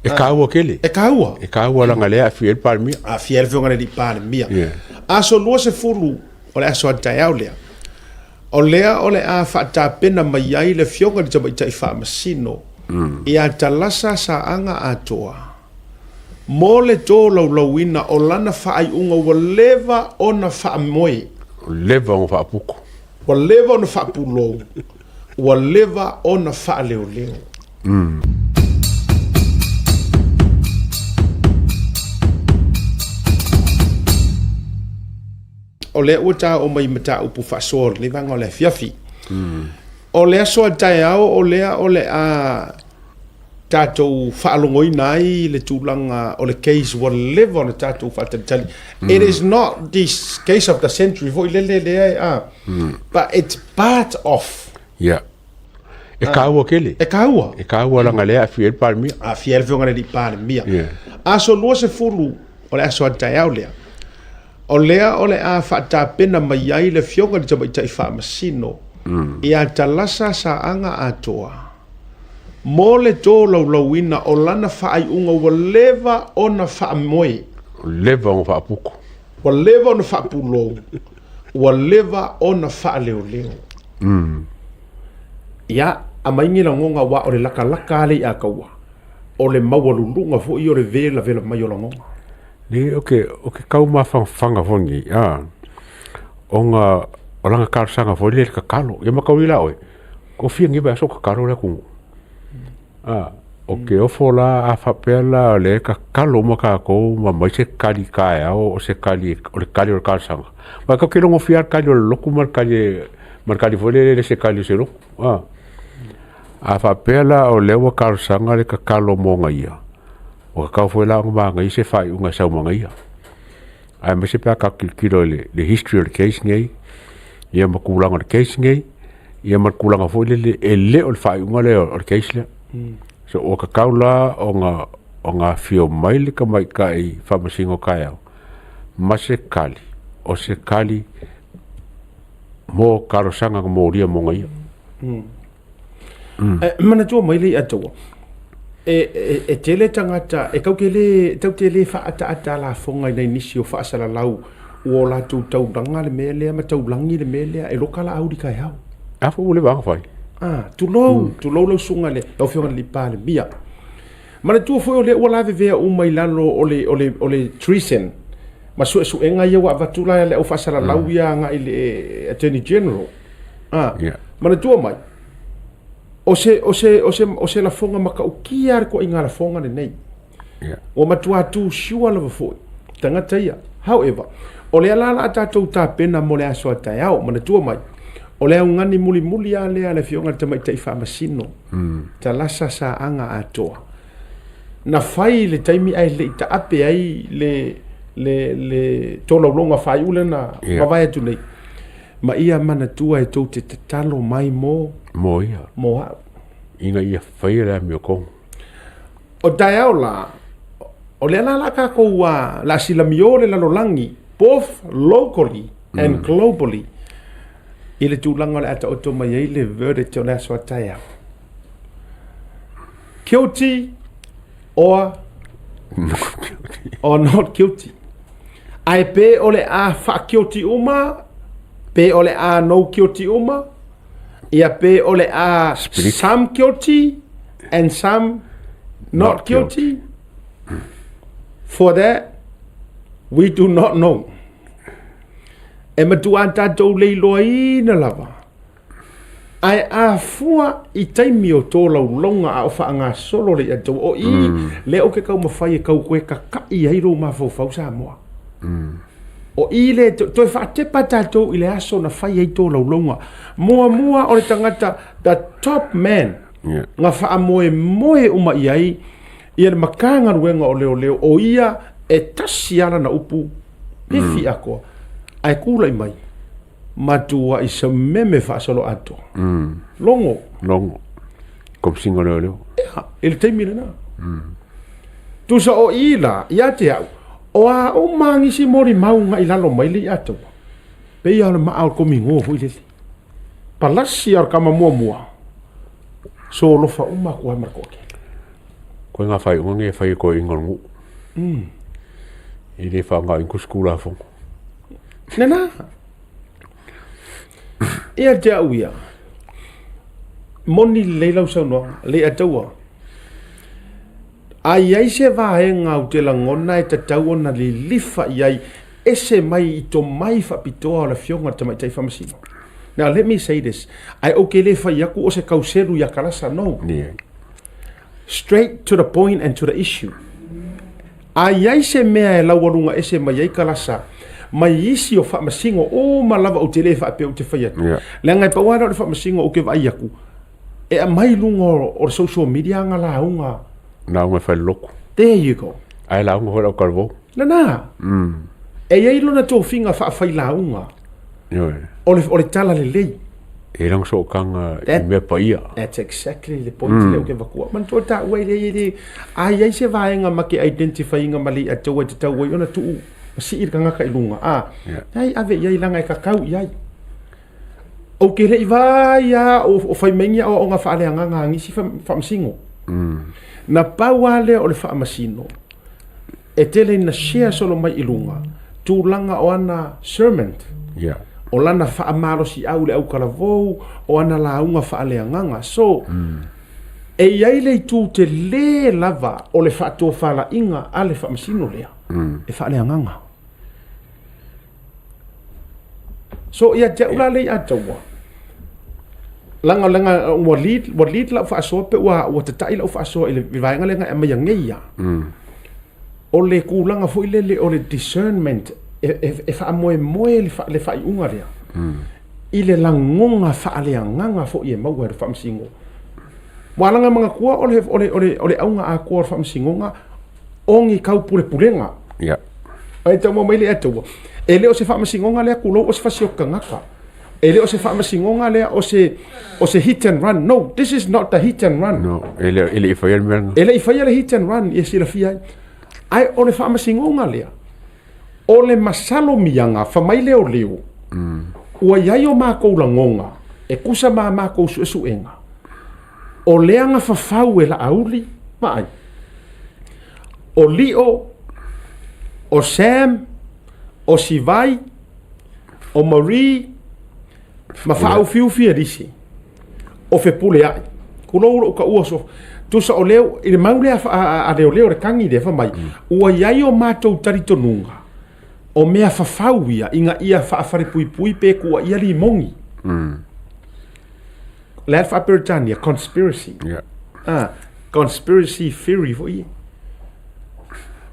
E kāua kele. E kāua. E kāua langa lea aafia ai le Palemia. Aafia ai le Afioga i le Alii Palemia. Yeah. Aso 20 o le aso a taeao lea. O lea o le a faatapena mai ai le Afioga i le Tamaitai Faamasino ia Talasa Saaga Atoa mo le tolaulauina o lana faaiuga ua leva ona faamoe. Ua leva ona faaputu. Ua leva ona faapulou. Ua leva ona faaleoleo. O lea ua taoo mai mataupu faasoa o lenei vaega o le afiafi. O le aso a taeao o lea o le a tatou faalogoina ai le tulaga o le case ua leva ona tatou faatalitali. It is not this case of the century foi lele lea e a. But it's part of. Yeah. E kāua kele. E kāua. E kāua langa lea aafia ai le Palemia. Aafia ai le Afioga i le Alii Palemia. Yeah. Aso 20 o le aso a taeao lea. O lea o le a faatapena mai ai le Afioga i le Tamaitai Faamasino ia Talasa Saaga Atoa mo le tolaulauina o lana faaiuga ua leva ona faamoe. Ua leva ona faaputu. Ua leva ona faapulou. Ua leva ona faaleoleo. Ia, aumai ni lagoga aua o le lakalaka lava le i'a taua, o le maualuluga foi o le velavela mai o lagoga. Nei, o ke, o ke kau mafangafaga foi lenei, a, ona o lana talosaga foi lea i le tatalo. Ia mataulia la oe, ko fia nei vaiaso o tatalo le atunuu. A, o ke ofo la a faapea la o lea e tatalo uma tatou ma aumai se tali taeao o se tali o le tali o le talosaga. Aua tatou te iloa gofie lava le tali o le lotu ma le tali ma le tali foi lele e le o se tali o se lotu. A, a faapea la o lea ua talosaga le tatalo mo ia, ua tatau foi la ona manaia se faaiuga e sau manaia. Aemaise pe a tatou tilotilo i le history o le case nei, ia ma tulaga o le case nei, ia ma le tulaga foi lele e le o le faaiuga lea o le case lea. So ua tatau la ona ona afio mai le tamaitai faamasino taeao ma se tali, o se tali mo talosaga na molia mo ia. E manatua mai le ia taua. E tele tagata e tau te le tau te le faaataata lafoga i nai nisi o faasalalau ua o latou taulaga le mea lea ma taulagi le mea lea e loka la auli taeao. A foi ua leva ona fai. Ah, tulou, tulou lau susuga i le lau Afioga i le Palemia. Manatua foi o lea ua lavevea uma i lalo o le o le o le treason ma suesuega ia ua avatu la e le au faasalalau ia agai i le Attorney General. Ah, Yeah. manatua mai o se o se o se o se lafoga matautia le ituaiga lafoga lenei. Yeah. Ua matua tu sure lava foi tagata ia. However, o lea la la tatou tapena mo le aso a taeao, manatua mai, o le augani mulimuli lava lea a le Afioga i le Tamaitai Faamasino, Talasa Saaga Atoa. Na fai i le taimi ae le i taape ai le, le, le tolaulauga faaiu lea na Yeah. mavae atu nei. Ma ia manatua e tou te tatalo mai mo, Mo ia, mo au. ina ia faia le amiotonu. O taeao la, o lea la la tatou a la silamio le lalolagi, both locally and globally, i le tulaga o le a taoto mai ai le verdict o le aso a taeao. Guilty or or not guilty. Ae pe o le a faa-guilty uma, pe o le a no guilty uma, ia pe o le a Split. some guilty and some not, Not guilty. guilty. For that, we do not know. E matua tatou leiloaina lava. Ae a fua i taimi o tolaulauga a o faagasolo le ia o i lea ou te taumafai e tau toe tata'i ai lou mafaufau Samoa. O i le toe faatepa tatou i le aso na fai ai tolaulauga. Muamua o le tagata the top man Yeah. na faamoemoe uma i ai ia le Matagaluega o Leoleo o ia e tasi lava lana upu pifi atoa ae tulai mai matuai sameme faasoloatoa. Logo. Logo. Komesina o Leoleo. Ia, i le taimi lena. Tusa o i la, ia te au, o a uma nisi molimau nga i lalo mai le ia taua. Pei lava o le maa o le komigo foi lele. Palasi lava o le tama muamua, solofa uma atu ai ma le toatele. Koe ngā whaiunga nge whai e koe inga ngu. I le wha ngā ingo skula fongo. Nena. Ia te au ia. Moni lelei lau saunoaga, le ataua. A i ai se vaega ou te lagona e tatau ona lilifa i ai ese mai i tomai faapitoa o le Afioga i le Tamaitai Faamasino. Now let me say this, ae ou te le fai atu o se kauselu ia Kalasa, no. Yeah. Straight to the point and to the issue. A i ai se mea e laualuga ese mai ai Kalasa mai isi o faamasino uma lava ou te le faapea ou te fai atu. Yeah. Leaga e pau lava lea o le faamasino ou te vaai atu, e aumai i luga o le social media ana lauga. Lauga e fai le loku. There you go. Ae lauga foi lau talavou. Lena. E i ai lona tofiga faafailauga. Ioe. O le, o le tala lelei. E langa sootaga i mea paia. That's exactly the point mm. lea ou te avatua. Manatua taua e le, e le, a i ai se vaega ma ke identify inga ma le ataua e tatau ai ona tuu ma sii le tagata i luga. A, Yeah. ai ave i ai langa e kakau i ai. Ou te le i vaai lava o fai mai ni aoaoga faaleagaga a nisi faamasino. Na pau lava lea o le faamasino e tele ina share solo mai i luga tulaga o ana sermon, o lana faamalosiau i le autalavou, o ana lauga faaleagaga. So, e i ai le itu tele lava o le faatofalaiga a le faamasino lea e faaleagaga. So ia te au la lei ataua. Langa langa ua lead ua lead lau faasoa pe ua ua tata'i lau faasoa i le vaega lea na e aumaia nei ia. O le tulaga foi lele o le discernment e e e faamoemoe le le faaiuga lea i le lagona faaleagaga foi e maua e le Faamasinoga. Ua alaga manatua o le o le o le o le auga atoa o le Faamasinoga o ni taupulepulega. Ia. Ai taua mai le Atua. E le o se faamasinoga lea tulou o se fasioti tagata. E le o se faamasinoga lea o se o se hit and run. No, this is not the hit and run. No, e le e le i faia le mea lena. E le i faia le hit and run ia silafia ai. Ae o le faamasinoga lea, o le masalomiaga fa mai lea o leo, ua i ai o makou lagoga e tusa ma a makou suesuega, O lea na fafau e Laauli, vaai, o Lio, o Sam, o Sivai, o Marie, ma faaufiufi e lisi, o Fepuleai. Kulou lou taua so, tusa o leo, i le mau lea a, a, a leoleo le kagi lea, fai mai, ua i ai o matou talitonuga, o mea fafau ia, ina ia faafalepuipui pe kuaia limogi. Le a le faa-Peretania, conspiracy. Yeah. Ah, conspiracy theory foi ia.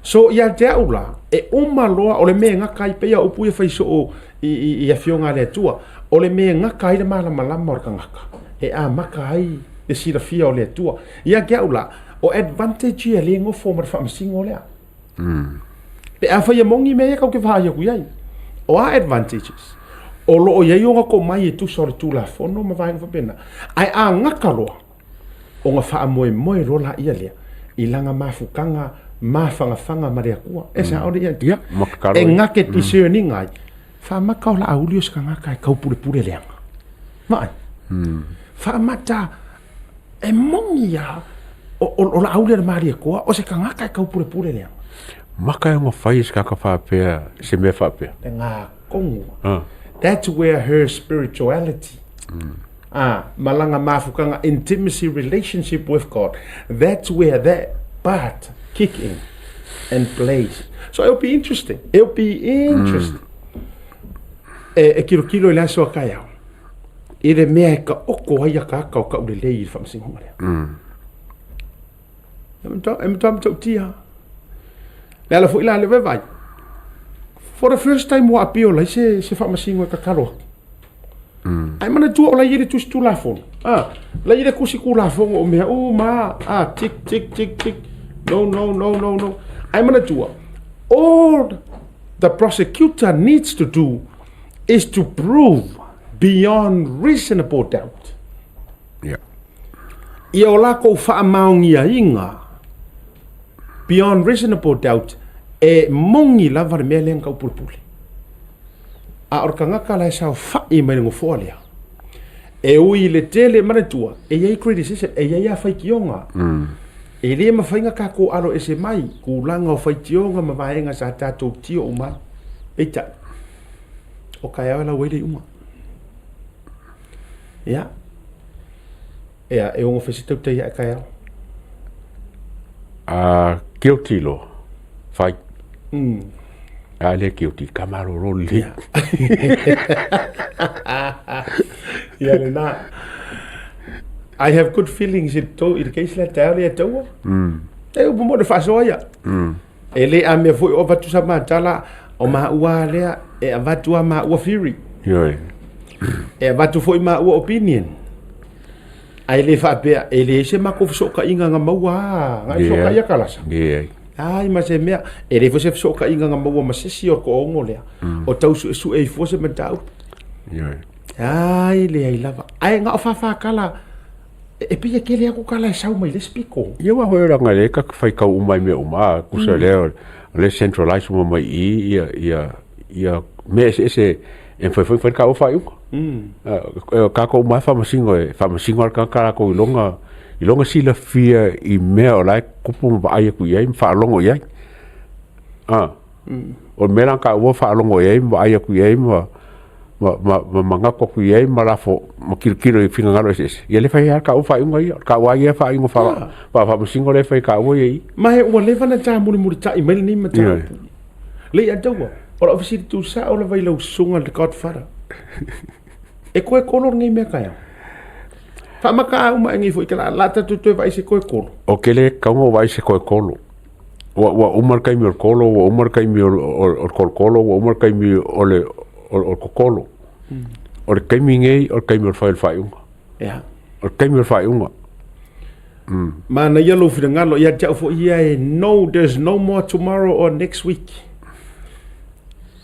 So, ia te au la, e uma loa, o le mea e gata ai, pei a upu ia fai soo i, i, i afioga a le Atua, o le mea e gata ai le malamalama o le tagata, e amata ai le silafia o le Atua. Ia te au la, o advantage ia le nofo ma le faamasino lea. Pe afai e moni mea ia kau te vaai atu i ai. O a advantages? O loo i ai ona tomai e tusa o le Tulafono ma vaega faapena. Ae a gata loa, ona faamoemoe loa laia lea i lana mafutaga mafanafana ma le Atua. E sao le ia? Ia, ma tatalo E ai. gake discerning ai. Faamata o Laauli o se tagata e taupulepule leaga. Vaai. Faamata E moni ia, o, o, o Laauli a le Malietoa, o se tagata e taupulepule leaga. Maka e ona fai e se tagata faapea, se mea faapea. Le ngā kongu. Ah. That's where her spirituality, ah, ma lana mafutaga, intimacy relationship with God, that's where that part kick in and plays. So it'll be interesting. It'll be interesting. E, e kilokilo i le aso a taeao. I le mea e kaoko ai akaaka o Kaulelei i le faamasinoga lea. E matua, e matua matautia. Le ala foi la le vaivai. For the first time ua appeal ai se, se faamasino e tatalo atu. Ae manatua o la e i ai le tusi Tulafono. Ah, la e i ai le tusi Tulafono o mea uma, ah, tick, tick, tick, tick. No, no, no, no, no. Ae manatua, all the prosecutor needs to do is to prove beyond reasonable doubt. Yeah. Ia o lakou faamaoniaina beyond reasonable doubt e moni lava le mea lea na taupulepule. A o le tagata la e saofai mai le nofoa lea, e ui i le tele, manatua, e i ai criticism, e i ai lava faitioga. E lē mafai ona tatou alo ese mai tulaga o faitioga ma vaega sa tatou tio uma ai. Peitai, o taeao e lau ai le iuga. Ia, ia e ono fai se tautai ae taeao. A guilty loa, fai. A le guilty, ka malolo lelei. Ia lena. I have good feelings i le tou i le case lea taeao lea e taua. E upu mo le faasoa ia. E le amia foi o avatu sa matala o maua lea e avatu a maua theory. Ioe. E avatu foi maua opinion. Ae le faapea e leai se matou fesootaiga na maua a na fesootai ia Kalasa. Leai. Ai ma se mea e leai foi se fesootaiga na maua ma se isi o le toaono lea o tau suesue ai fua se mataupu. Ioe. Ai leai lava. Ae na o faafaatala e pei e tele atu tala e sau mai le isi pito. Ia aua foi leaga lea ta te faitau uma i mea uma, tusa lea o lea e centralize uma mai i i ia ia ia mea eseese e mafai foi ona fai le taua faaiuga. O tatou uma lava e faamasino, e faamasino lava le tagata latou i lona i lona silafia i mea o la e tupu ma vaai atu i ai ma faalogo i ai. O le mea la na taua faalogo i ai ma vaai atu i ai ma ma manatu atu i ai ma lafo ma tilotilo i finagalo eseese, ia lea e fai ai lava le taua faaiuga ia. O le taua lava ia faaiuga faa-faamasino lea e fai e taua ia i i. Ma ua leva ona ta mulimulitai mai lenei mataupu. Lei a taua, o lau fesili tuusao lava i lau susuga le Godfather. E koe kolo lenei mea taeao. Faamata uma e nei foi ke la la tatou toe vaai se koe kolo. O ke le tatau ona ou vaai i se koe kolo. Ua, ua uma le taimi o le kolo, ua uma le taimi o, o, o le kolokolo, ua uma le taimi o le, o, o le kokolo. O le taimi nei, o le taimi o le fai o le faaiuga. Yeah. O le taimi o le faaiuga. Manaia lou finagalo ia te au foi ia e no, there's no more tomorrow or next week.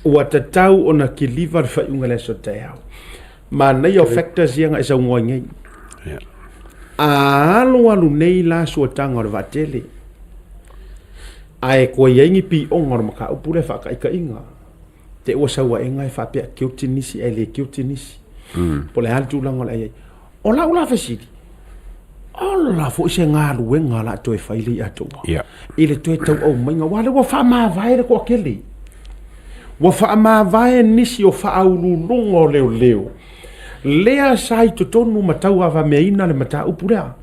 Ua tatau ona kiliva le faaiuga i le aso taeao. Manaia o factors ia na e saunoa ai nei. Yeah. A alu alu nei la suataga o le vaatele, ae koe i ai ni pioga o le mataupu lea faataitaiga, te ua sau aega e faapea guilty nisi ae le guilty nisi. Po o le a le tulaga o le a i ai. O lau la fesili, ola foi se galuega o le a toe fai le atoa. Yeah. I le toe tau aumaiga, aua o lea ua faamavae le toatele. Ua faamavae nisi o faauluuluga o leoleo, lea sa i totonu ma tauavameaina le mataupu lea.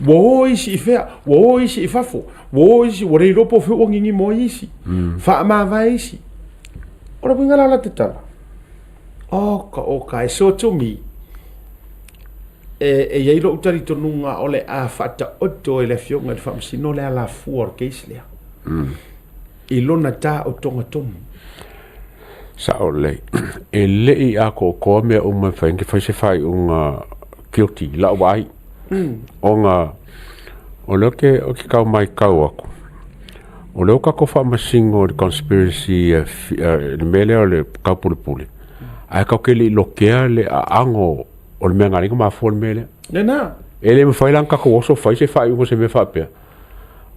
Ua o isi i fea, ua o isi i fafo, ua o isi, ua le iloa po o fea ua gigimo ai isi. Faamavae isi. O le uiga la o la tatala, oka oka, e so to me, e i ai lou talitonuga o le a faataoto e le Afioga i le Faamasino le alafua o le case lea. I lona taotoga tonu. Sao lelei. E le i atoatoa mea uma e mafai ona fai se faaiuga guilty i lau vaai. Ona o lea ou te tau matau atu, o lea ua tatou faamasino i le conspiracy i le mea lea o le taupulepule, ae tatou te le i lotea le aano o le mea na ala ai ona mafua le mea lea. Lena. E le mafai la ona tatou oso fai se faaiuga o se mea faapea,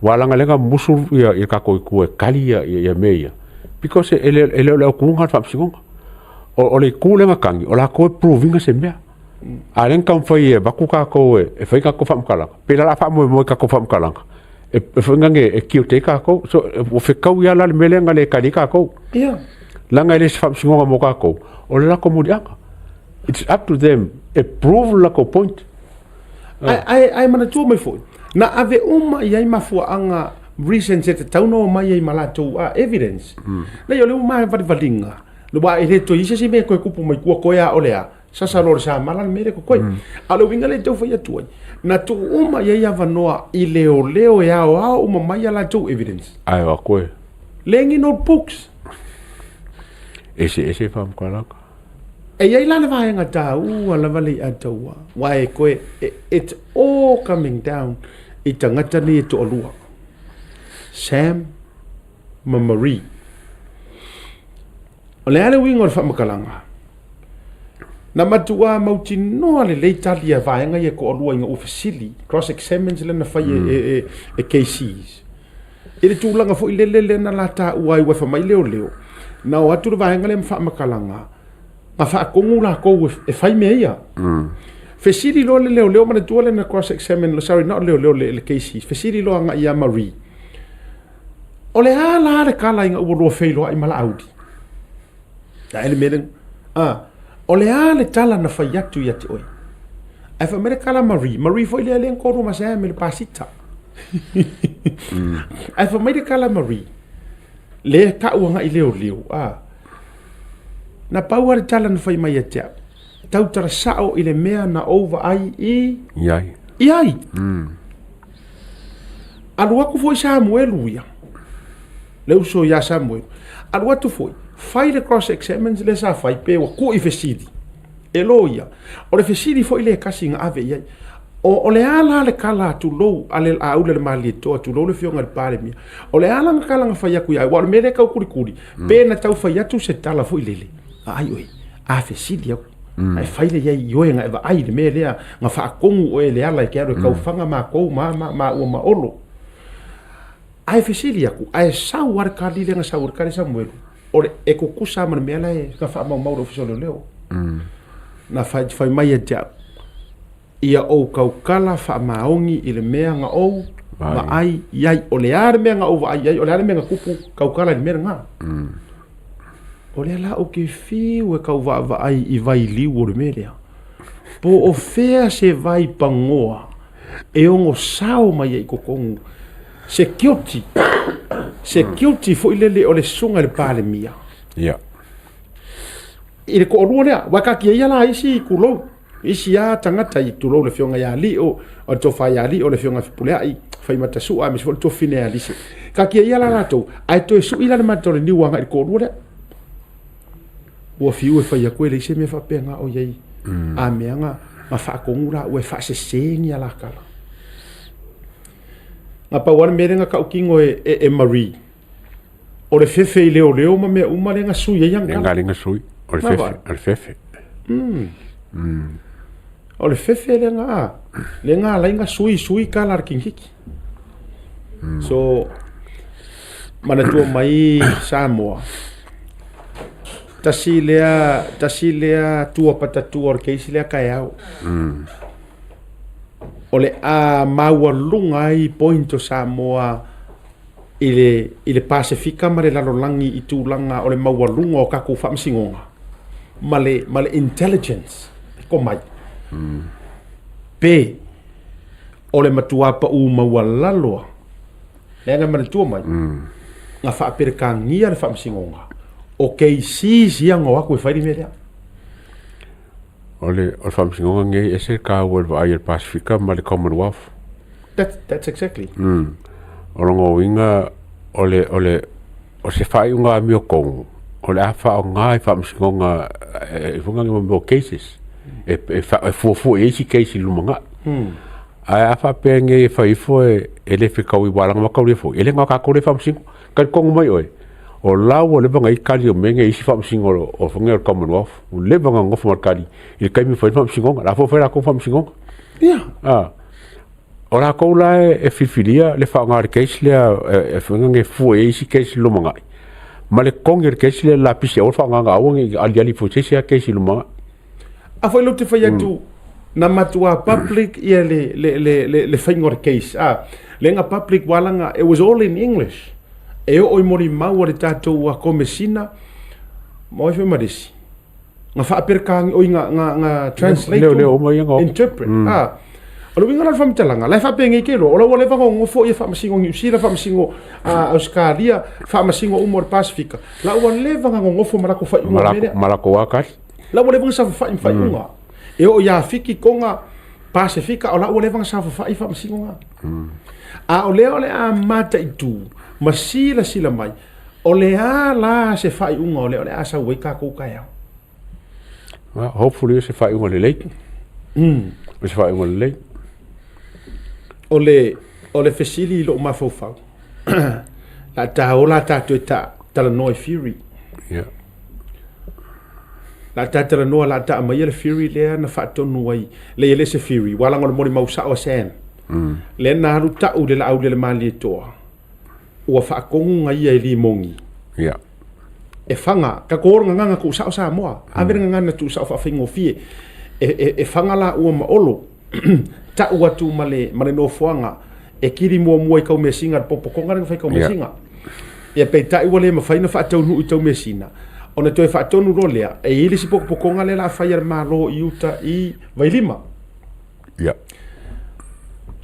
aua leaga o lea na musu ia tatou i tua e tali ia mea ia, because e le o le autuga le faamasinoga. O le itu lea na tagi, o latou e prove ina se mea. A o lea na taumafai e avatu tatou e fai tatou faamatalaga, pei la o le a faamoemoe i tatou faamatalaga e foi nani e guilty ai tatou. So, ua fetaui lava la le mea lea na le tali ai tatou. Leaga e le o se faamasinoga mo tatou, o le latou moliaga. It's up to them e prove le latou point. Ae manatua mai foi, na ave uma i ai mafuaaga reasons e tatau ona omai ai ma latou evidence. Leai, o le uma valivaliga, aua e le toe i ai se isi mea e toe tupu mai tua toe a o le a, sasa loa le samala le mea lea kokoe. A o le uiga lea e tau fai atu ai, na tuu uma i ai avanoa i leoleo e aoao uma mai a latou evidence. Ae o atu e. Leai ni notebooks. Eseese faamatalaga. E i ai la le vaega taua lava le ia taua, aua e koe, it's all coming down i tagata nei e toalua, Sam ma Marie. O le a le uiga o le faamatalaga? Na matuā mautinoa lelei tali a vaega ia e toalua ina ua fesili, cross examines lea na fai e KCs. I le tulaga foi lele lea na la taua ai ua fai mai leoleo, na o atu le vaega lea ma faamatalaga, na faatonu latou e fai mea ia. Fesili loa le leoleo manatua le na cross examine, sorry, not leoleo le Casey. Fesili loa agai ia Marie. O le a la le kala ina ua lua feiloai ma Laauli? Ae le mea lea. Ah, o le a le tala na fai atu ia te oe? Ae fai mai le kala Marie. Marie foi lea lea na kolu ma Sam i le pasita. Ae fai mai le kala Marie. Lea tau agai leoleo. Ah, na pau lava le tala na fai mai ia te au. Tautala sao i le mea na ou vaai i... I ai. I ai. Alu atu foi Samuelu ia. Le uso ia Samuelu. Alu atu foi, fai le cross examines lea sa fai pe ua kui fesili. E loia. O le fesili foi lea e kasi na ave i ai. O le a la le kala tulou a le aula le Malietoa, tulou le afioga i le Palemia. O le a la na kala na fai atu ia ai, aua o le mea lea e tau kulikuli, pe na tau fai atu se tala foi lele. Vaai oe, a fesili au. Ae fai lea i ai i oe na e vaai i le mea lea, na faatonu oe e Leala e te alu e taufaga matou ma maua ma Olo. Ae fesili atu, ae sau lava le kali lea na sau ai le kali a Samuelu, o le, e tutusa lava ma le mea la e na faamaumau e le Ofisa o Leoleo. Na fai mai ia te au, ia ou tautala faamaoni i le mea na ou vaai i ai. O le a le mea na ou vaai i ai, o le a le mea na tupu, tautala i le mea lena. O lea la ou te fiu e tau vaavaai i vailiu o le mea lea. Po o fea se vai pagoa e ono sao mai ai i totonu se guilty, se guilty foi lele o le susuga i le Palemia. Ia. I le toalua lea, aua e taatia ia la isi tulou. Isi a tagata i tulou le afioga ia Lio, o le tofa ia Lio, le afioga ia Fepuleai, Faimatasoa, aemaise foi le tuafafine ia Alise. Taatia ia la latou, ae toe sui la le mata o le niu agai i le toalua lea. Ua fiu e fai atu e leai se mea faapena o i ai. A mea na faatonu la ua e faasese ni a la tala. Na pau lava le mea lea na tautino e Marie, o le fefe i leoleo ma mea uma lea na sui ai ana tala. Lea na sui, o le fefe, o le fefe. O le fefe lea na, lea na ala ai na sui, sui tala a le kinhiki. So, manatua mai Samoa, tasi lea tua patatua o le case lea taeao. O le a maualuga ai point o Samoa i le, i le Pasefika ma le lalolagi i tulaga o le maualuga o tatou faamasinoga ma le, ma le intelligence e komai. Pe o le matua paʻū maualalo lava, leaga e manatua mai, na faaperekania le faamasinoga o cases ia na o atu e fai le mea lea. O le faamasinoga lenei e ese le taua i le vaai a le Pasefika ma le Commonwealth. That's exactly. O lona uiga o le, o le, o se faaiuga amiotonu o le a faaaoga i faamasinoga e foi lea mo cases e fuafua i ai isi case i le lumanai. Ae a faapea nei e fai ifo e le fetaui aua leaga mataulia foi, e le na o tatou lea e faamasino. Talitonu mai oe, o la ua leva ona i ai tali o mea nei i isi faamasino o foi nei o le Commonwealth, ua leva ona nonofo ma le tali i le taimi e fai ai le faamasinoga. O la foi ua fai latou faamasinoga. Ia. O latou la e filifilia le faaaoga o le case lea e foi lea e fua i ai isi case i le lumanai, ma le totogi o le case lea e lapisi aua le faaaogaina aua ne i aliali foi i se isi lava case i le lumanai. A foi lea ou te fai atu, na matua public ia le faiga o le case, a, lea na public aua leaga it was all in English. E oo i molimau a le tatou Komesina ma ai foi ma le isi. Na faaperekani, oi na, na, na translate Leo, leo uma ia na interpret. Ah. O le uiga la o le faamatalaga, la e faapenei ke loa, o la ua leva ona nonofo ia faamasino Niu Sila, faamasino Ausetalia, faamasino uma o le Pasefika. La ua leva ona nonofo ma latou faaiuga o le mea lea. Ma latou lava tali. La ua leva ona saofafai ma faaiuga. E oo ia Fiti, Toga, Pasefika, o la ua leva ona saofafai faamasino na. A o lea o le a mataitu ma silasila mai, O le a la se faaiuga o lea o le a sau ai tatou taeao? Well, hopefully o se faaiuga lelei. O se faaiuga lelei. O le fesili i lou mafaufau, la ta o la tatou e ta talanoa i theory. Yeah. La ta talanoa, la ta aumaia le theory lea na faatonu ai, leai e le se theory, ua leaga o le molimau sao a Sam. Lea na alu tau i le Laaulialemalietoa. Ua faatonu na ia e limogi. Yeah. E faga, ka ko le gagana tuusao Samoa. Ave le gagana tuusao faafaigofie. e, e, e faga laua ma Olo ta'u atu ma le ma le nofoaga e kili muamua i Taumeasina le popotoga lea na fai i Taumeasina. Ia peitai ua le mafai ona faataunuu i Taumeasina ona toe faatonu loa lea e i ai le isi potopotoga lea o le a fai a le Malo i uta i Vailima. Ia.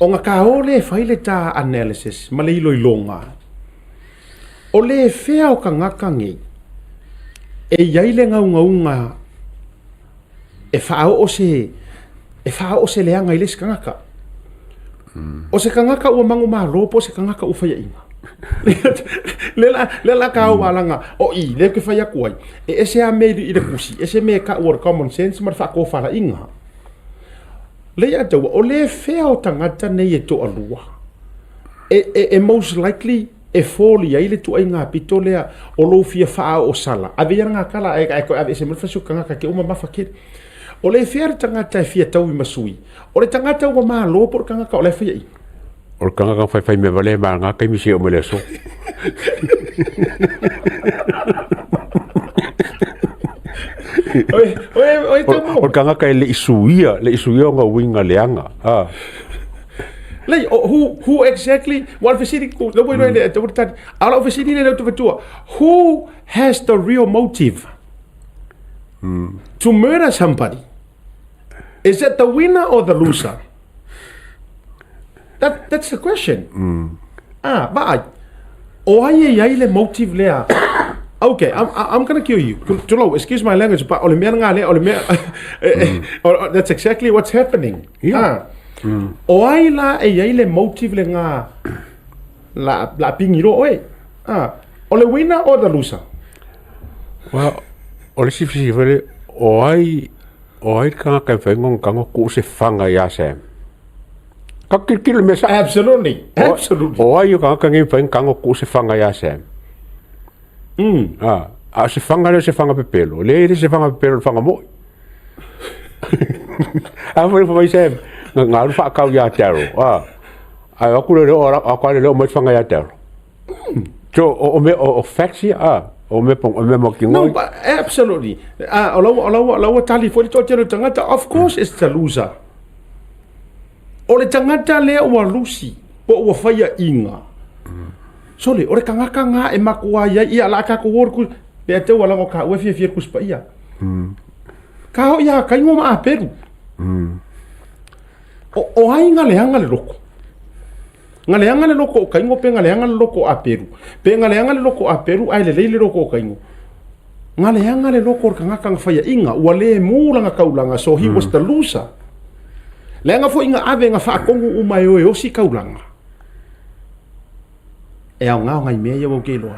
Ona taō lea e fai le ta analysis ma le iloiloga, o le fea o tagata nei e i ai le naunauga e faaoo se e faaoo se leaga i le isi tagata. O se tagata ua manumalo po o se tagata ua faiaina. Le la le la ka o alanga o i le ke fai atu ai. E ese a me i le kusi, ese me ka ua common sense ma le faatofalaiga. Le ia taua, o le fea o tagata nei e toalua e, e, e most likely e fall i ai le tuaiga pito lea o lou fia faaoosala. Ave ia lena tala ae ae toe aveese mai le fasi o le tagata te uma mafa tele. O le fea le tagata e fia taui ma sui? O le tagata ua malo po o le tagata o la e faiaina? O le tagata na faifai mea valea ma lena taimi seia oo mai le aso. Oi, oi, oi tau O le tagata e le i suia, le i suia ona uiga leaga. Ah. Lei, oh, who, who exactly, wa le fesili, ku, le ua iloa le, te ua tali, a o lau fesili lea ou te fatua, who has the real motive to murder somebody? Is it the winner or the loser? That, that's the question. Ah, vaai, o ai e i ai le motive lea? Okay, I'm, I'm gonna kill you. Tulou, excuse my language, but o le mea lena lea, o le mea, that's exactly what's happening. Yeah. Ah. O ai la e i ai le motive lena la, la pigi loa oe? Ah, o le winner or the loser? Well, o le isi fesili foi lea, o ai, o ai le tagata e mafai ona tago tuu se faga ia Sam? Ka tilotilo i le mea sa'o. Absolutely, absolutely. O ai o tagata nei e mafai ona tago tuu se faga ia Sam? Ah, a o se faga lea o se faga pepelo? Leai e le o se faga pepelo o le faga mo'i. A foi fai mai Sam, na na alu faatau ia Daryl. Ah, ae o atu lea o atu lea o mai le faga ia Daryl. So, o, o mea, o, o facts ia, ah, o mea, o mea mautinoa. No, but absolutely. Ah, o lau, o lau, o lau tali foi le toatele o tagata, of course it's the loser. O le tagata lea ua lusi, po ua faiaina. Sole, o le tagata lena e matua i ai, ia, la tatou o le ku, pe a te ua lago ka ua fiafia le Tusi Paia. Ka hoi a Kaino ma Aperu. O, o ai nga leaga le loko? Nga leaga le loko o Kaino pe nga leaga le loko o Aperu? Pe nga leaga le loko o Aperu ae lelei le loko o Kaino? Nga leaga le loko o le tagata na faiaina, ua le mu lana taulaga, so he was the loser. Leaga foi nga ave nga faatonu uma e o e osi taulaga. E aoga o nai mea ia ua ou te iloa.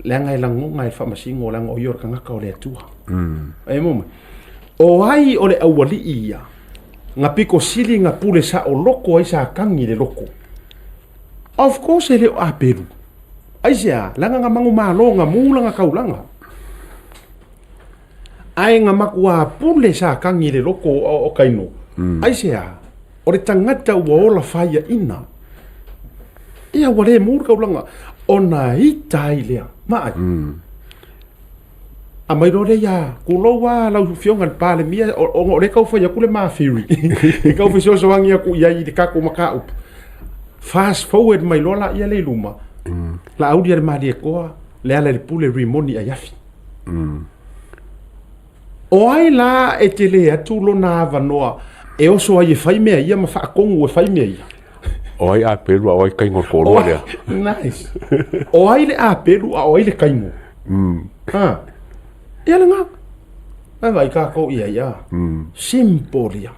Leaga e lagona e le faamasino leaga o ia o le tagata o le Atua. E mo mai. O ai o le aualii ia, na pito sili na pule saoloko ai Satani i le loko? Of course e le o Aperu. Aisea? Leaga na manumalo, na mu lana taulaga. Ae na matua pule Satani i le loko o Kaino. Aisea? O le tagata ua ola faiaina. Ia ua le mu le taulaga ona ita ai lea. Vaai. A mai loa lea ia tulou lava lau Afioga i le Palemia ona o lea e tau fai atu le ma theory e tau fesoasoani atu i ai i le tatou mataupu. Fast forward mai loa laia lea i luma, Laauli a le Malietoa, Lealailepule Rimoni Aiafi. O ai la e tele atu lona avanoa e oso ai e fai mea ia ma faatonu e fai mea ia? O ai Apelu a o ai Kaino le toalua lea? Nice. O ai le Apelu a o ai le Kaino? Ha. Ia lena. Vai vai kākou ia ia. Simple ia.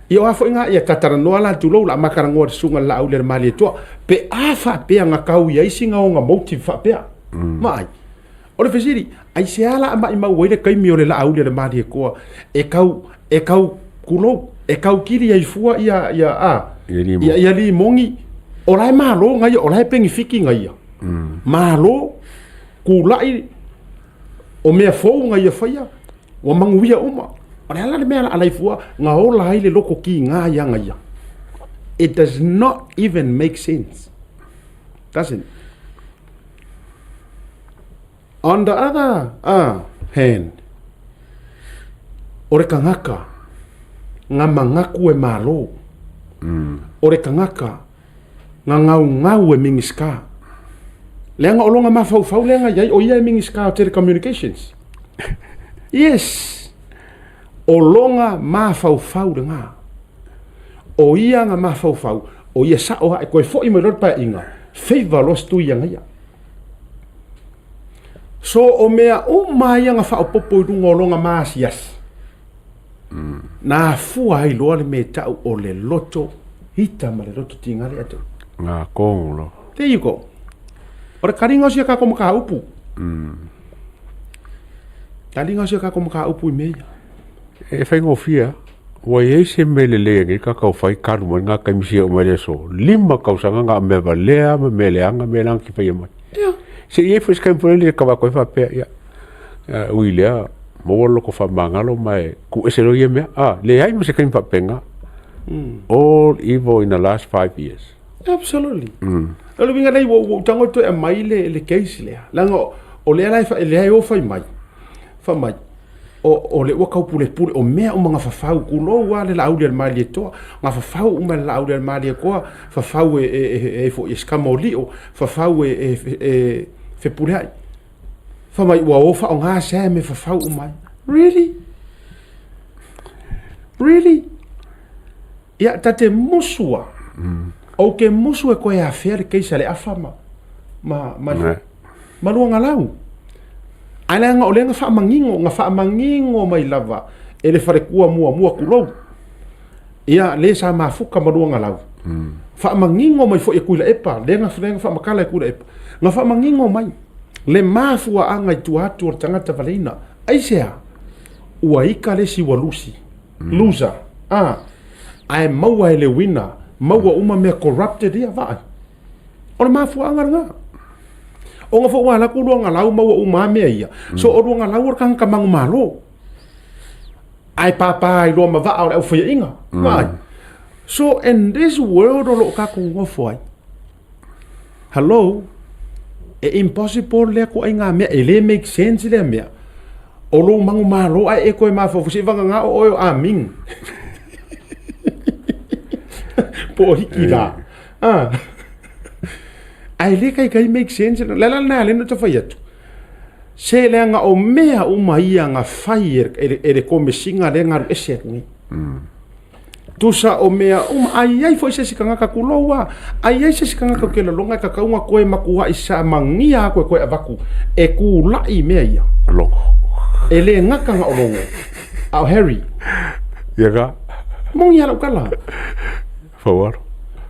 Ia o a foi ngā ia tataranoa la tulou la makaranoa le susuga le Laauli a le Malietoa pe a faapea na kau i ai sina ona motive faapea. Ma ai. O le fesili, aisea la a maimau ai le taimi o le Laauli a le Malietoa e kau, e kau kulou, e kau kili ai fua ia, ia, a, ia, ia Limogi, o la e malo nga ia, o la e penifiki nga ia. Malo, kula'i, o mea fou nga ia faia, ua manuia uma. O le a la le mea la alai fua, nga ola ai le loko kigā ia nga ia. It does not even make sense. Doesn't it? On the other hand, O le tagata na manatu e Malo. O le tagata na gaugau e Minisita. Leaga o lona mafaufau lea na i ai, o ia e Minisita o Telecommunications. Yes! O lona mafaufau lena. O ia na mafaufau, o ia sao lava, e toe foi mai loa le paeaiga, favour loa se tui ia ia. So o mea uma ia na faaopoopo i luga o lona maasiasi, na afua ai loa le mea e tau o le loto ita ma le loto tiga le ato. Ngā kōngolo. There you go. O le kaliga o sia kākou mataupu. Kaliga o sia kākou mataupu i mea ia. E faigofie lava. Ua i ai se mea lelei e nei kakau fai kalu mai ngā kaimisi e oo mai le aso. 5 tausaga ngā mea valea ma mea leaga, mea leaga ki whaia mai. Se i ai foi se kaimi foi lele ka wako e whapea, ia, ui lea, maua le loko whamangalo ma e ku ese loa ia mea. Ah, leai ma se kaimi whapenga. All evil in the last 5 years. Absolutely. O le uiga lea ua ou tago toe aumai le case lea. Leaga o lea la e lea e o fai mai. Fai mai, o le ua taupulepule, o mea uma na fafau, tulou lava le Laauli a le Malietoa, na fafau uma e le Laauli a le Malietoa, fafau e foi e Sikamolio, fafau e Fepuleai. Fai mai ua o faaaoga sea mea fafau uma ai. Really? Really? Ia, ta te musu lava. Ou te musu e koe afea le case a le afa ma Luagalau. Ae leaga o lea na faamanino, na faamanino mai lava e le falekua muamua tulou. Ia, le sa mafuta ma Luagalau. Faamanino mai foi e Tuilaepa, lea na faamatala e Tuilaepa. Na faamanino mai le mafuaaga i tua atu o le tagata valeina. Aisea? Ua ika le isi ua lusi. Loser. Ah. Ae maua e le winner, maua uma mea corrupted ia, vaai. O le mafuaaga lena. Ona foi ua alu atu Luagalau maua uma lava mea ia. So o Luagalau o le tagata manumalo. Ae pāpā ai loa ma vaa o le aufaiaiga. Vaai. So in this world o lo o tatou nofo ai, hello, e impossible lea ituaiga mea, e le make sense lea mea. O lou manumalo ae e toe mafaufau seiavagana o oe o Amin. Po o Hiki la. Ah. Ae le kaikai make sense. Le ala lena lena ta fai atu. Se leaga o mea uma ia na fai e le komesiga lea na alu ese atu nei. Tusa o mea uma, a i ai foi se isi tagata tulou lava, a i ai se isi tagata ou te lagona e tatau ona toe matuai sa magia atu e toe avatu e tulai i mea ia. Logo. E le gata na o Logo, a o Harry. Ia ka. Moni lava lau tala. Faualo.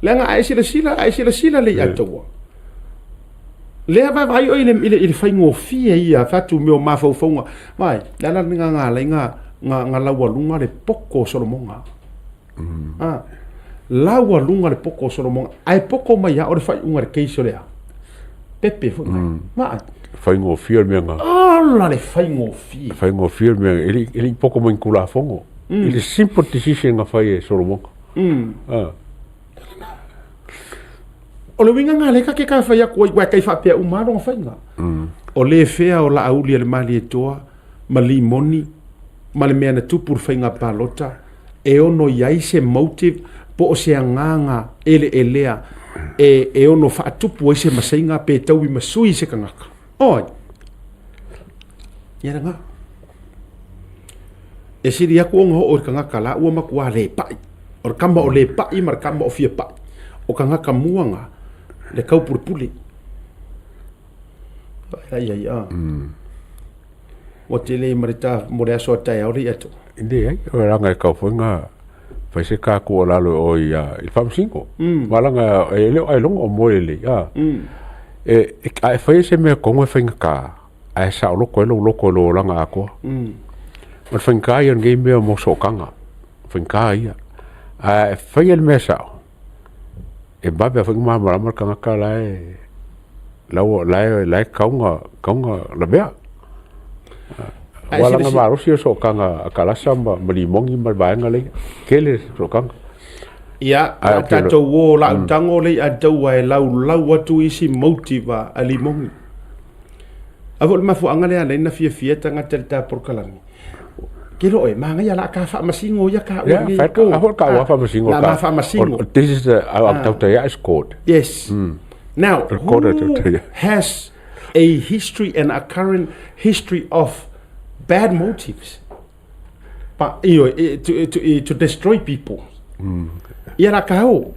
Leaga a e silasila, a e silasila lelei atoa. Lea vaavaai oe i le faigofie ia fai atu mea o mafaufauga. Vaai, le a la le mea na ala ai na laualuga le poko o Solomoga? A, laualuga le poko o Solomoga, ae poko mai lava o le faaiuga i le case o le a? Pepe foi mai. Vaai. Faigofie le mea na. Ala le faigofie. Faigofie le mea, e le i poko mai i Tulafono. I le simple decision na fai e Solomoga. A. O le uiga lena lea ta te fai atu ai, uae kai faapea uma lava lona faiga. O le fea o Laauli a le Malietoa ma Limoni ma le mea na tupu i le faiga palota e ono i ai se motive po o se agaga eleelea e ono faatupu ai se maseiga pe taui ma sui se tagata. Oi! Ia lena. E sili atu ona oo i le tagata la ua matua le pai. O le kama o le pai ma le kama o fia pai. O tagata mua na le taupulepule. Ai ai a. Ua tele ma le ta mo le aso a taeao le ia atu. Leai, o leaga e kau foi nga fai se ka ku o lalo o ia i le faamasino. Ma leaga e le o ailoga o moe lelei a. E a e faia se mea kogo e faigata ae saoloko ai lou loto i lou olaga atoa. O le faigata ia o lenei mea mo sootaga, faigata ia. Ae faia le mea sao, e vave lava foi ona malamalama le tagata la e la e tatau ona lavea. Aua leaga malosi le sootaga a Kalasa ma Limoni ma le vaega lea, tele sootaga. Ia, a tatou o lau tago lea ia tau e laulau atu isi motive a Limoni. A foi o le mafuaaga lea e ala ai ona fiafia tagata i le ta polokalame. Ke lo e magaia la ka faamasingo ia ka ua nei. Yeah, a ho ka ua faamasingo ka. La faamasingo. This is the uh, uh, is court. Yes. Mm. Now, who has a history and a current history of bad motives? But, you know, to, to, to destroy people. Mm. Ia la ka o.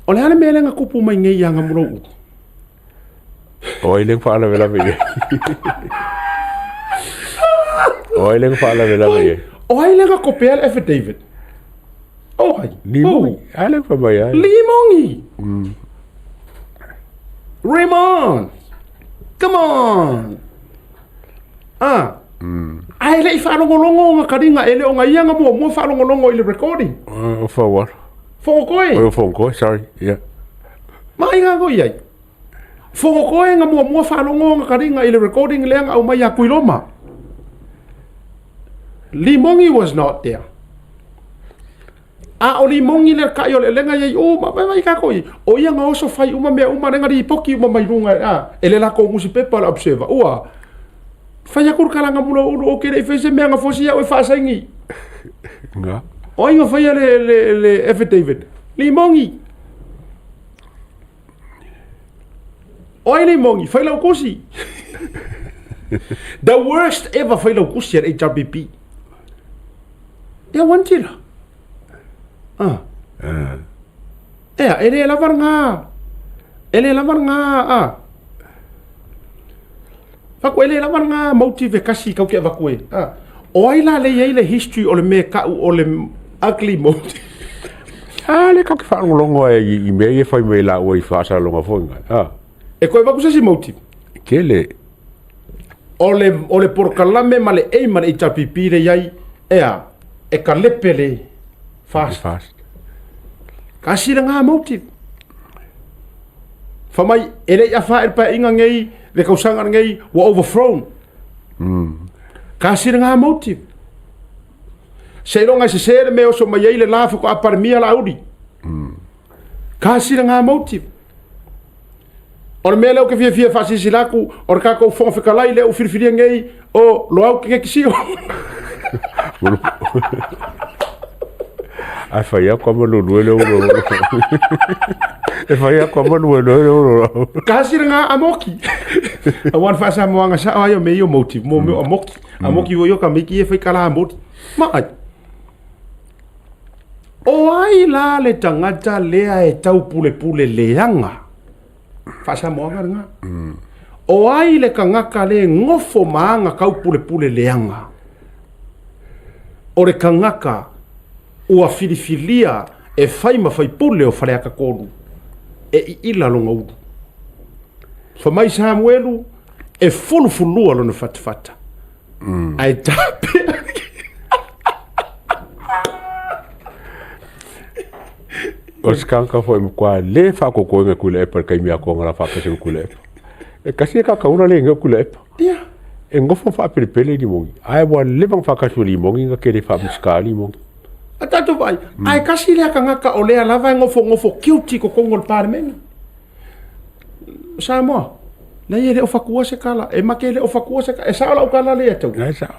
O le ale mea lenga kupu mai nei ia nga murou. O ai leng faalavelave i ai. O ai leng faalavelave i ai. O ai lenga kopea le affidavit. O ai. Limongi. Ai leng fa mai ai. Limongi. Raymond. Come on. Ah. Ai le i faalogologo nga karinga e le o nga ia nga mua mua faalogologo i le recording. O fa wa. Fogokoe. O fogokoe, sorry. Yeah. Mai nga ko iai. Fogokoe nga muamua faalogo nga kariga i le recording lea nga aumai ia Kuiloma. Limongi was not there. A o Limongi le kai o le lenga iai o ma mai ka ko i. O ia nga oso fai uma mea uma lenga ripoki uma mai lunga a e le lako ngusi pepa le observer. Ua fai aku le kalanga mula ulu o kere i fese mea nga fosi au e faasaigi. Nga. O ai nga faia le, le, le affidavit. Limongi. O ai Limongi, fai lau kosi. The worst ever fai lau kosi at HRPP. Ia wantira. Ah. Ea, e le lava ngā. E le lava ngā, ah. Faku e le lava ngā motive kasi kau ke avaku e. Ah. O ai la le iai le history o le mea kau o le ugly motive. Ah, le kau ke whaalongolongo e i, i mea i e whai mai la ua i whaasalonga foi ngai. Ah. E koe vaku se si motive. Ke le. O le, o le porokalame ma le aim ma le HRPP le iai, ea, e ka lepe le fast. Fast. Kasi le ngā motive. Fa mai, e le i awha e le paeaiga nei, le kausaga nei, ua overthrown. Mm. Kasi le ngā motive. Seiloga e sesē le mea oso mai ai le la faatoa Palemia Laauli. Mm. Kasi le ngā motive. O le mea lea ou te fiafia e faasilasila atu, o le tatou Fofoga Fetalai lea ua filifilia nei, o Loau Kekekisio. Ae fai aku ama lulu le ulo. E fai aku ama lulu le ulo. Kasi le ngā amoki. A wan faasamoaga sao ai o mea ia o motive, mo mea o amoki. Amoki foi o ka miki e fai kala amoti. Ma ai. O ai la le tagata lea e taupulepule leaga? Faasamoaga lena. O ai le tagata le gofo ma aga taupulepule leaga? O le tagata ua filifilia e fai ma faipule o Faleata 3 e iila lona ulu. Fa mai Samuelu e fulufulua lona fatafata. Ae tapea. O se kanka foi mo kwa le fa ko ko nge kule epa kai mia ko ngala fa pese kule epa. E kasi e kaka una le nge kule epa. Ia. E ngofo fa pele pele ni mongi. Ai wa le bang fa kasu li mongi nga kere fa miskali mongi. A tatou vaai, ae kasi lea kangaka o lea lava e ngofongofo guilty ko kongo le Palemene. Samoa, leai e le o fakua se kala, e make e le o fakua se kala, e sao lau kala lea tau. E sao.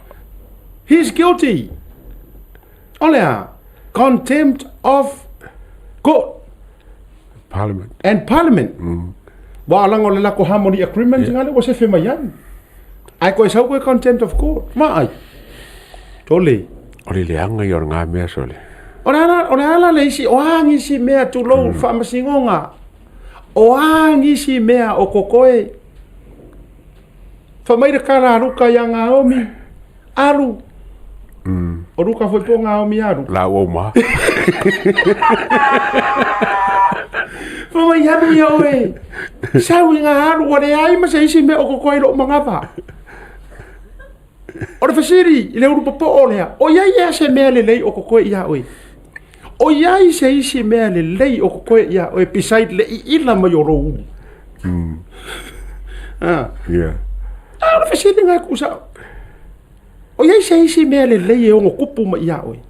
He's guilty. O lea, contempt of court. Parliament. And Parliament. Wa langa o le lako harmony agreement yeah. Ngale ua sefe mai ai. Ai koe sau koe contempt of court. Ma ai. Tole. O le leaga ia o le ngā mea sole. O le ala, o le ala le isi, o a ngisi mea tulou mm. faamasinoga. O a ngisi mea o kokoe. Fa mai le kala a Luka ia Ngaomi. Alu. Mm. O Luka foi po Ngaomi alu. La o ma. Fa mai alu ia oe. Sau i ngā alu, ua leai ma se isi mea o kokoe i loo manava. O le fesili i le ulu popoo lea, o iai ea se mea lelei o kokoe iā oe? O iai se isi mea lelei o kokoe iā oe beside le iila mai o lou ulu? Mm. Ah. Yeah. A o le fesili nga e kusa. O iai se isi mea lelei e ono kupu mai iā oe?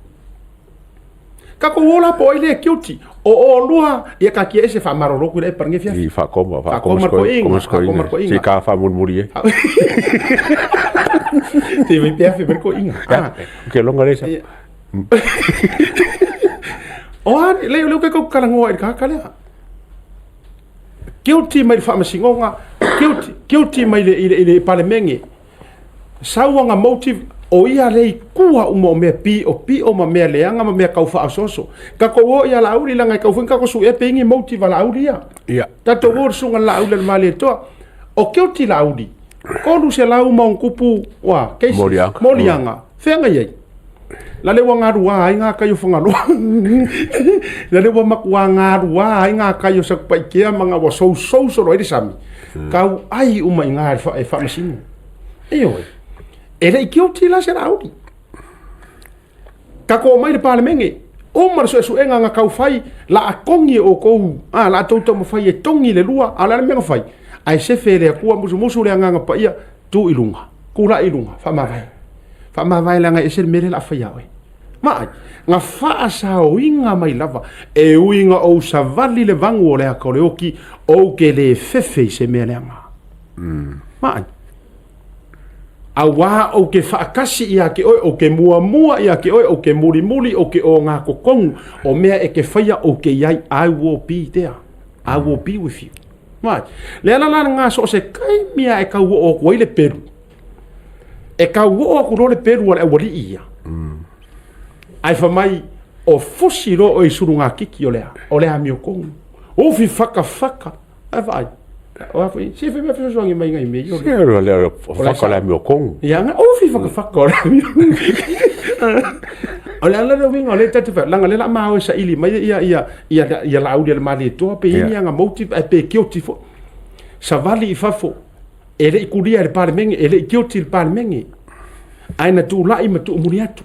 Kakou ola po ai le guilty. O o lua ia ka kia ese wha ku le parnge fia. I wha koma, wha koma sko, koma sko. Si ka wha murmuri e. Te vai pea fe ko inga. Ah. Ke longa le sa. O a le le ke ko kala ngoa i ka kala. Guilty mai le faamasinoga, guilty, guilty mai le, i le, i le palemenge. Sauaga motive, o ia le i kua uma o mea pio pio ma mea leaga ma mea kau faaososo. Tatou o ia Laauli leaga e kau foi kako suea pe ingi motive a Laauli ia. Ia. Tatou o le susuga Laauli a le Malietoa. O guilty Laauli, 300 ma ona tupu, ua, cases, Moliaga. moliaga. Fea i ai? La le ua galua ai ngā kai o Fagaloa. La le ua matua galua ai ngā kai o Satupaitea ma ngā ua sousou solo ai le sami. Kau ai uma i ngā e faamasino. Ioe. E le i guilty la se Laauli. Tatou omai i le Palemene, uma le suesuega na tau fai, la a togi e outou, a, la a tou taumafai e togi le lua, a o le a le mea na fai? Ae sefe e le Atua musumusu le Agaga Paia, tu i luga, tulai i luga, faamavae. Faamavae leaga e ese le mea lea o le a fai ia oe. Vaai, na faasaoina mai lava, e ui ina ou savali le vagu o le ata o le oti, ou te le fefe i se mea leaga. Vaai. Auā ou te faakasi ia te oe, ou te muamua ia te oe, ou te mulimuli, ou te ogatotonu, o mea e te faia ou te i ai, I will be there. I will be with you. Vai. Le ala la ngā so se taimi a e kau o atu ai le pelu. E kau o atu loa le pelu a le aualii ia. Ae fai mai, o fusi loa oe i sulugakiki o le a, o le amiotonu. Ufi whakawhaka. Ae vaai. O a foi, se fai mai fesoasoani mai ngai mea i ole. Se o le whaka o le amiokongu. Ia, nga ofi whakawhaka o le amiokongu. O le ala le uiga o le tatu wha, langa le la maua e saili mai ia ia ia ia Laauli a le Malietoa pe ini anga motive ae pe guilty foi. Savali i fafo, e le i kulia e le Palemene, e le i guilty le Palemene. Ae na tulai ma tuumuli atu.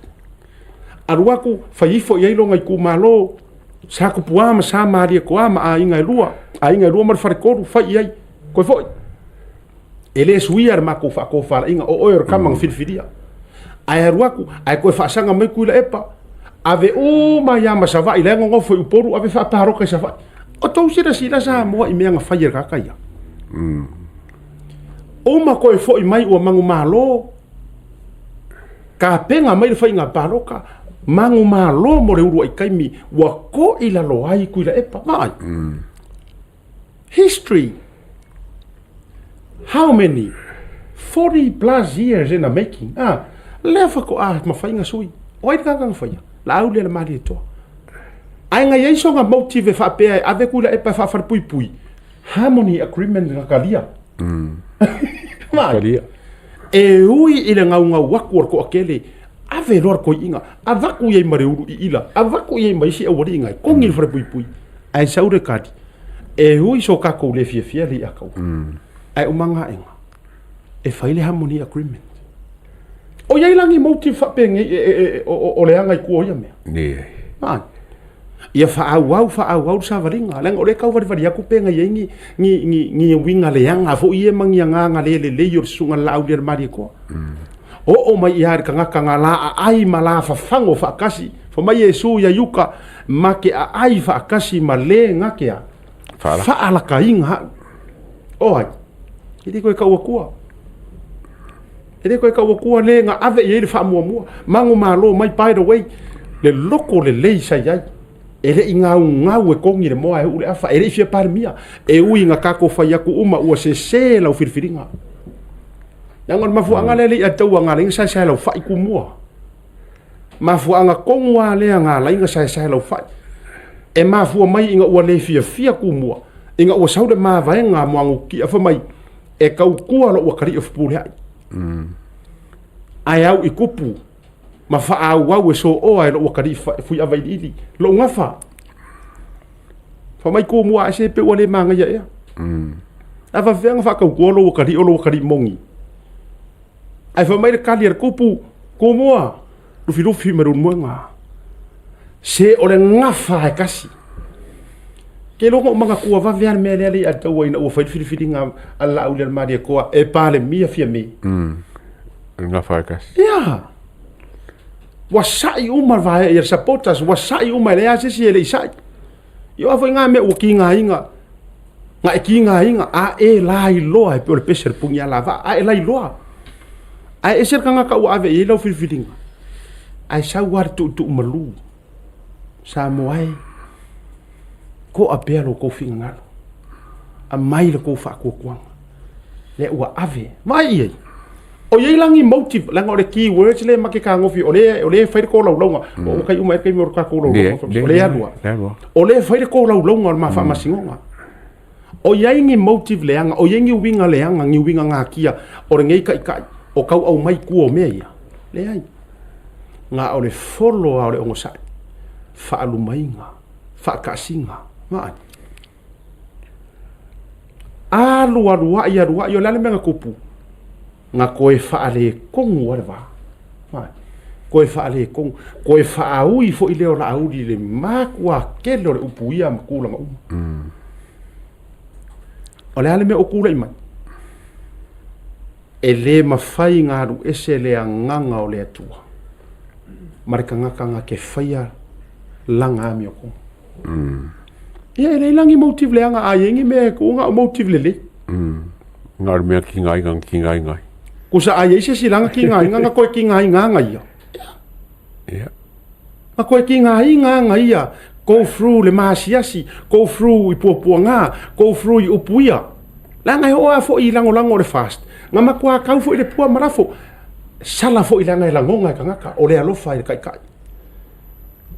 Alu atu, fai ifo i ai lona itumalo, Sa Kupuā ma Sa Malietoa ma aiga e lua, aiga e lua ma le faletolu, fai i ai, koe foi. E le suia le matou faatofalaiga, o oe o le tama na filifilia. Ae alu atu, ae toe faasaga mai Tuilaepa, ave uma ai lava ma Savaii, la e nonofo i Upolu, ave faapalota i Savaii. O tou silasila Samoa i mea na fai e le tagata ia. Uma toe foi mai ua manumalo, Tapena mai le faiga palota, manumalo mo le uluai taimi ua to'i lalo ai Tuilaepa. Vaai. History. How many? 40 plus years in the making. Ah, lea faatoa mafai ona sui. O ai le tagata na faia? Laauli a le Malietoa. Ae na i ai sona motive e faapea e ave Tuilaepa e faafalepuipui. Harmony Agreement na talia. Vaai. Talia. E ui i le gaugau atu o le toatele, ave loa le toeaina, avatu i ai ma le ulu iila, avatu i ai ma isi aualii e togi le falepuipui, ae sau le tali, e ui so tatou le fiafia le ia taua, ae uma gaega, e fai le Harmony Agreement. O i ai la ni motive faapenei o leaga i tua o ia mea? Leai. Vaai. Ia faaauau, faaauau le savaliga, leaga o lea e tauvalivali atu pe na i ai ni, ni, ni, ni uiga leaga foi ia ma ni agaga le lelei o le susuga i le Laauli a le Malietoa. Oo mai ia le tagata na la aai ma la fafago faatasi, fai mai Iesu ia Iuka, ma te aai faatasi ma le na te a, faalakaina au. O ai? E le toe tau atua. E le toe tau atua le na ave i ai le faamuamua. Manumalo mai, by the way, le loko lelei sa i ai. E le i gaugau e togi le moa e uu le afa, e le i fia Palemia. E ui ina tatou fai atu uma ua sese lau filifiliga. Leaga o le mafuaaga lea e le i ataua na ala ai ona saesae lau fai kumua. Mafuaaga tonu lava lea na ala ai ona saesae lau fai. E mafua mai ina ua le fiafia kumua, ina ua sau le mavaega a Muagututia fai mai, e tautua lou atalii o Fepuleai. Ae au i kupu ma faaauau e sooa e lou atalii Fuiava iliili, lou gafa. Fai mai kumua ae se pe ua le magaia ea. Ae faapefea ona faatautua lou atalii o lou atalii moni. Ae fai mai le kali a le kupu, kumua, lufilufi ma le ulumoega. Se o le gafa e kasi. Ke iloa na ou manatua vave lava le mea lea le i ataua ina ua fai le filifiliga a le Laauli a le Malietoa e Palemia Fiame. Le gafa e kasi. Ia. Ua sai uma le vaega ia le supporters, ua sai uma e leai lava se isi e le i sai. Ia o a foi ngā mea ua kigaina, nga e kigaina, a e lailoa e pei o le pese a le puni a lavaa, a e lailoa. Ae ese le tagata ua ave i ai lau filifiliga, ae sau lava le tuutuumalu. Samoa e, to'a pea lo outou finagalo, aumai la outou faatuatuaga, lea ua ave. Vaai i ai, o i ai la ni motive, leaga o le key words lea ma te fetagofi, o lea o lea e fai le tolaulauga, ua tai uma ea le taimi o le tatou laulauga, o lea e alu lava. O lea e fai le tolaulauga o le ma faamasinoga. O i ai ni motive leaga, o i ai ni uiga leaga, ni uiga natia o lenei taitai o tau aumai i tua o mea ia? Leai. Na o le folo lava o le onosai, faalumaina, faataasiga, vaai. Alu alu ai, alu ai, o le a le mea na tupu? Na toe faaletonu lava le va. Vaai. Toe faaletonu, toe faaui foi lea o Laauli i le matua tele o le upu ia ma tulaga uma. O le a le mea o tulai mai? E le mafai ona alu ese le agaga o le Atua ma le tagata na te faia lana amiotonu. Ia e leai la ni motive leaga a i ai ni mea e tuu na o motive lelei. Na o le mea tigaina na tigaina ai. Kusa a i ai se isi lana tigaina na toe tigaina ana ia. Ia. Na toe tigaina ana ia go through le maasiasi, go through i puapuaga, go through i upu ia. Leaga e oo lava foi i lagolago o le fast, na matua tau foi le pua ma lafo. Sala foi leaga e lagona e tagata o le alofa i le taitai.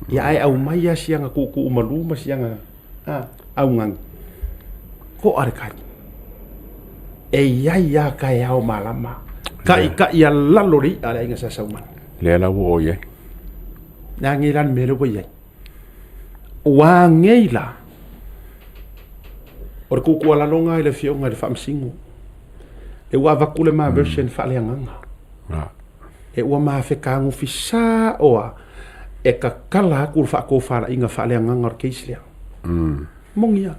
Ia ae aumai lava siana tuutuumalu ma siana augani. To'a le tai. E i ai lava taeao malama. Ta'itai a lalo le i'a a le aiga Sa Saumani. Lea la ua oo i ai. Le a nei la le mea lea ua i ai. Ua anei la o le tuutuualalo lena i le Afioga i le Faamasino. E ua avatu le ma version faaleagaga. E ua ma fetagofi sa'o lava e tatala atu le faatofalaiga faaleagaga o le case lea. Moni lava.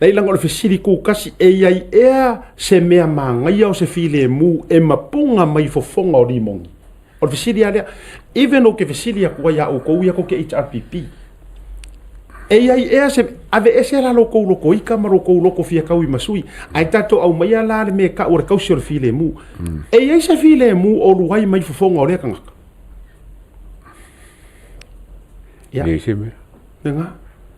Leai leaga o le fesili tutasi, e i ai ea se mea manaia o se filemu e mapuga mai fofoga o limoni? O le fesili lava lea. Even ou te fesili atu ai ia outou ia tou te HRPP, e i ai ea se, aveese la lo tou loto ika ma lo tou loto fia taui ma sui, ae tatou aumaia la le mea e tau o le tausi o le filemu. E i ai se filemu o alu ai mai fofoga o lea tagata? Ia. Leai se mea. Lena.